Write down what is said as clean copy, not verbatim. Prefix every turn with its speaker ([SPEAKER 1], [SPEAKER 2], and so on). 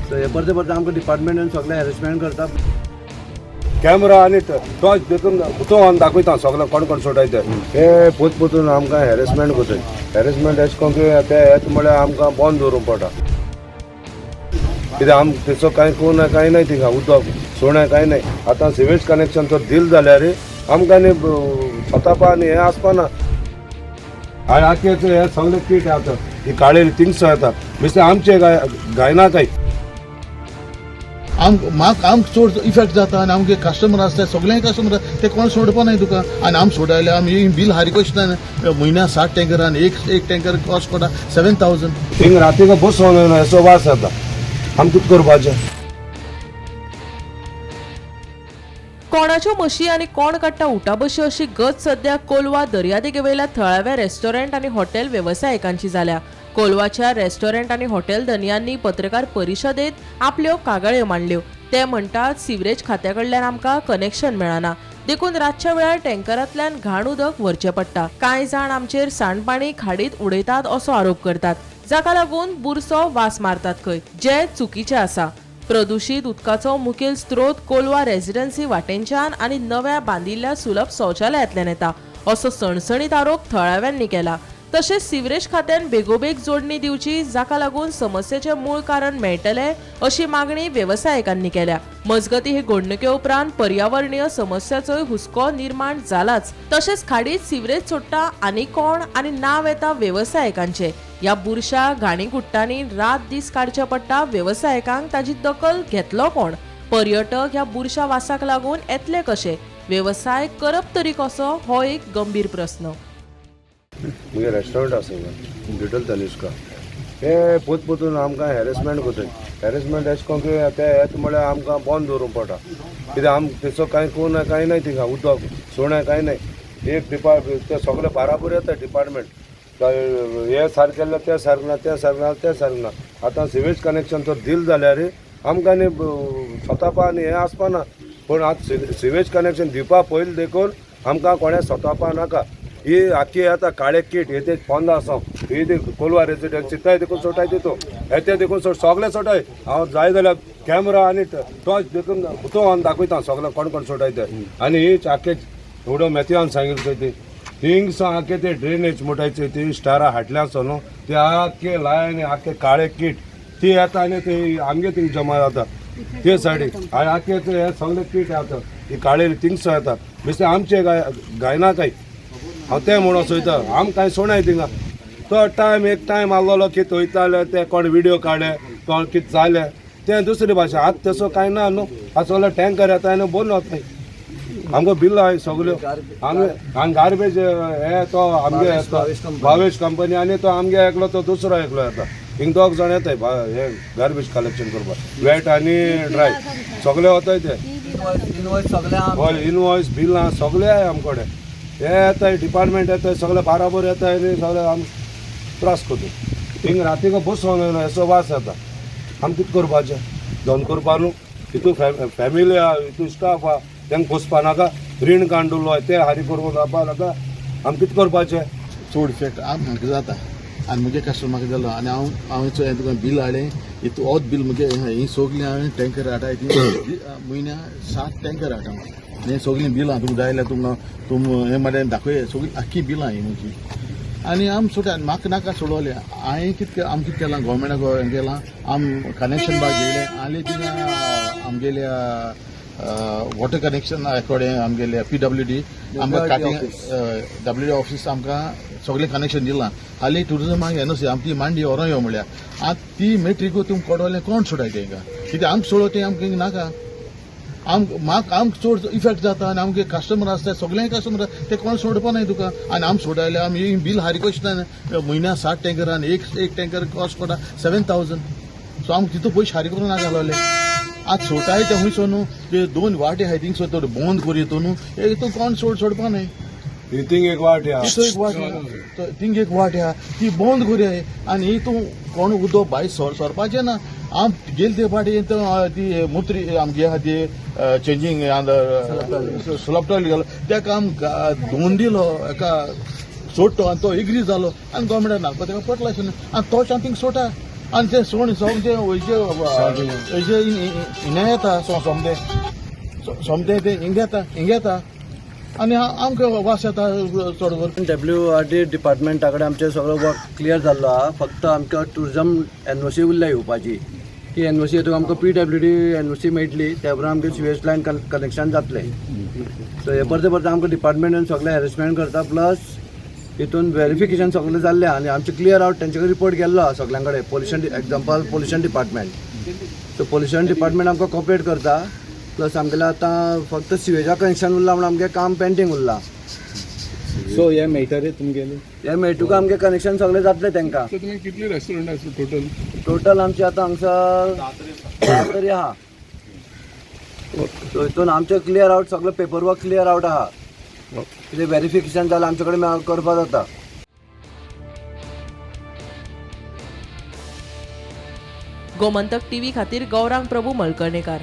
[SPEAKER 1] So हे परते परते आमकां डिपार्टमेंटान सगळें हॅरेसमेंट करता.
[SPEAKER 2] कॅमरा आनी टॉर्च देखून तो दाखयता सगळें कोण कोण सोडाय ते हे पोत पोतून आमकां हॅरेसमेंट करताय. हॅरेसमेंट एशें करून की ते येता म्हळ्यार आमकां बंद दवरूंक पडटा. कित्याक आम तेचो कांय कोण ना कांय ना थिंगा उदक सोण्या कांय नाय. आतां सिवेज कनेक्शन तर दिल जाल्यार आमकां न्ही स्वतापा आनी हें आसपा ना. आनी आख्खें हें सगळें किट आतां ही काळेली थिंगसो येता बेश्टें आमचें गायना काय
[SPEAKER 3] म्हाका आमकां चड इफेक्ट जाता आनी आमगे कस्टमर आसता सगळे कस्टमर ते कोण सोडपा नाय तुका. आनी आम सोडायले आमी बील हारी कशी म्हयन्या 60 टँकर आनी एक टँकर कॉस्ट पडटा 7000.
[SPEAKER 2] थिंग रातीक बसोन असो वास येता, आमी कितें करपाचें?
[SPEAKER 4] कोणाच्यो म्हशी आनी कोण काडटा उटाबशी अशी गत सध्या कोलवा दर्यादेगेवयल्या थळाव्या रेस्टॉरंट आनी हॉटेल वेवसायिकांची जाल्या. कोलवाच्या रेस्टॉरंट आनी हॉटेल धनयांनी पत्रकार परिशदेत आपल्यो कागाळ्यो मांडल्यो. ते म्हणटात सिवरेज खात्या कडल्यान आमकां कनेक्शन मेळना, देखून रातच्या वेळार टँकरांतल्यान घाण उदक व्हरचें पडटा. कांय जाण आमचेर सांडपाणी खाडीत उडयतात असो आरोप करतात, जाका लागून बुरसो वास मारतात खंय, जे चुकीचें आसा. प्रदूषित उदकाचो मुखेल स्रोत कोलवा रेजिडन्सी वाटेंच्यान आनी नव्या बांदिल्ल्या सुलभ शौचालयांतल्यान येता असो सणसणीत आरोप थळाव्यांनी केला. तशेंच सिवरेज खात्यान बेगोबेग जोडणी दिवची, जाका लागून समस्येचें मूळ कारण मेळटलें अशी मागणी वेवसायिकांनी केल्या. मजगती हे घडणुके उपरांत पर्यावरणीय समस्याचोय हुस्को निर्माण जालाच, तशेंच खाडीत सिवरेज सोडटा आनी कोण आनी नांव येता वेवसायिकांचें. ह्या बुरशा घाणी गुट्टांनी रात दीस काडचे पडटा वेवसायिकांक, ताजी दखल घेतलो कोण? पर्यटक ह्या बुरशा वासाक लागून येतले कशे? वेवसाय करप तरी कसो? हो एक गंभीर प्रस्न.
[SPEAKER 2] मुगे रेस्टॉरंट आसा लिटल तनिष्का. हे पोत पोतून आमकां हॅरेसमेंट करताय. हॅरेसमेंट एशें करून की ते येता म्हळ्यार आमकां बंद दवरूंक पडटा. कित्याक आम तेचो कांय कोण ना कांय नाय थिंगा उदक सोण्या कांय नाय. एक डिपार्ट ते सगळे बाराबर येता डिपार्टमेंट, हे सारकें केल्लें तें सारकें ना, तें सारकें ना, तें सारकें ना. आतां सिवेज कनेक्शन तर दिल जाल्यार आमकां न्ही स्वतापा आनी हें आसपा ना. पूण आतां सिवेज कनेक्शन दिवपा पयलीं देखून आमकां कोणें स्वतापा नाका. ही आख्खी येता काळे किट हे ते पोंदा आसा ही ती कोलवा रेजिडन्सी थंय देखून सोडाय तितू हे ते देखून सोड सगळें सोडाय. हांव जाय जाल्यार कॅमरा आनी टॉर्च देखून तो दाखयता सगळें कोण कोण सोडाय ते. आनी ही आख्खे उडो मेथ्यान सांगितलं ती थिंगस आख्खे ते ड्रेनेज म्हणटाय ती स्टारां हाडल्या आसा न्हू ते आख्खे लायन आख्खे काळे किट ती येता आनी ते आमगे थिंग जमा जाता ते सायडीक. आनी आख्खे हे सगळे किट येता ही काळे थिंगसो येता बेश्टें आमचें गायना काय हांव तें म्हणून सोयता. आम कांय सोणाय थिंगा तो टायम एक टायम आहलोलो की थंयताले ते कोण विडियो काडले कोण कितें जालें तें दुसरी भाशा. आतां तसो कांय ना न्हू, आतां सगळे टँकर येता आनी बंद वताय. आमकां बिल आहाय सगळ्यो आमी आनी गार्बेज हे तो आमगे येता भावेश कंपनी आनी तो आमगे एकलो तो दुसरो एकलो येता. हिंग दोग जाण येताय हे गार्बेज कलेक्शन करपाक, वेट आनी ड्राय सगळे वताय ते. हय, इनवॉयस बिलां सगळे आहाय आमकडे. हे येताय डिपार्टमेंट येताय सगळे बाराबर येताय आनी सगळे आम त्रास करता. थिंग रातीक बसोन असो वास येता, आमी कितें करपाचें? धंदो करपा न्हू, हितू फॅमिली आहा, हितू स्टाफ आहा, तेंका पोसपा नाका? रीण काडुलो ते हारी करूंक जावपा नाका? आमी कितें करपाचें?
[SPEAKER 3] चड इफेक्ट म्हाका जाता आनी म्हगे कस्टमर म्हाका जालो. आनी हांव हांवें तुका बील हाडलें, हितू होच बील मुगे ही सगळीं हांवें टँकर हाडटाय ती म्हयन्या 7 टँकर हाडटा. हें सगळीं बिलां तुमकां जाय जाल्यार तुमकां तुम हें म्हळ्यार दाखय, सगळीं आख्खी बिलां ही म्हजी. आनी आम सोडटा आनी म्हाका नाका सोडवलें. हांवें कितें आम कितें केलां गोवोरमेंटाक हें केलां, आम कनेक्शन बाग घेयलें आनी थिंगा आमगेल्या वॉटर कनेक्शन कडेन आमगेल्या PWD आमकां काटी WD office आमकां सगळें कनेक्शन दिलां. हालीं टुरिजमाक एनओसी आमची मांडी व्हरोन यो म्हळ्यार आतां ती मेट्रिको तुमकां कोडवलें कोण सोडाय तेंकां? कित्याक आमकां सोडो तें आमकां नाका. म्हाका आमकां चड इफेक्ट जाता आनी आमगे कस्टमर आसता सगळे कस्टमर ते कोण सोडपा नाय तुका. आनी आम सोडायले आमी बील हारी कशी म्हयन्या 60 टँकर आनी एक टँकर कॉस्ट पडटा 7000. सो आमकां तितू पयशे हारी करून नाका घालोले. आतां सोडटाय ते खंयसर न्हू ते 2 वाटे आहाय थिंगसर तर बंद करी न्हू एक तूं कोण सोडपा नाय.
[SPEAKER 2] थिंग एक वाट आहा,
[SPEAKER 3] तितू एक वाट आहा, थिंग एक वाट आहा ती बंद करी आनी ही तूं कोण उदक भायर सरपाचें ना. आम गेले ते फाटी ती मुत्री आमगे आहा ती चेंजींग सुलभ टॉयलेट घालो तेका आम धुवन दिलो एका सोडटो आनी तो एग्री जालो आनी गोवोरमेंटान नाका तेका पटलाशें आनी तोच आमी थिंग सोडटा. आनी ते सोण सोमते वयचे वयचे हिंगा येता सोमते सोमते ते हिंगा येता हिंगा येता आनी आमकां वास येता चड वर.
[SPEAKER 1] डब्ल्यू आर डी डिपार्टमेंटा कडेन आमचें सगळो वर्क क्लियर जाल्लो आहा. फक्त आमकां टुरिजम एनओसी उरल्या येवपाची. ती एनओसी येतून आमकां पीडब्ल्यूडी एनओसी मेळटली, त्या उपरांत आमचें सिवेज लायन कनेक्शन जातलें. सो हे परते परते आमकां डिपार्टमेंटान सगळें हॅरेसमेंट करता. प्लस हितून वेरिफिकेशन सगळें जाल्लें आहा आनी आमचें क्लियर आवट तेंचे कडेन रिपोर्ट गेल्लो आहा सगळ्यां कडेन. Pollution, example pollution department. So pollution department आमकां कॉपरेट करता. प्लस आमगेलें आतां फक्त सिवेजा कनेक्शन उरलां म्हूण आमगें काम पेंडींग उरलां.
[SPEAKER 5] सो हे मेळटा रे तुमगेले?
[SPEAKER 1] हे मेळटूक आमगे कनेक्शन सगळें जातलें तांकां.
[SPEAKER 6] सो तुमी कितली रेस्टॉरंट आसा टोटल?
[SPEAKER 1] टोटल आमचे आतां हांगसर 7 तरी आहा. सो हितून आमचें क्लियर आवट सगळें पेपर वर्क क्लियर आवट आहा. कितें वेरिफिकेशन जालें आमचे कडेन करपा जाता.
[SPEAKER 4] गोमंतक टीव्ही खातीर गौरांग प्रभू मलकर्णेकार.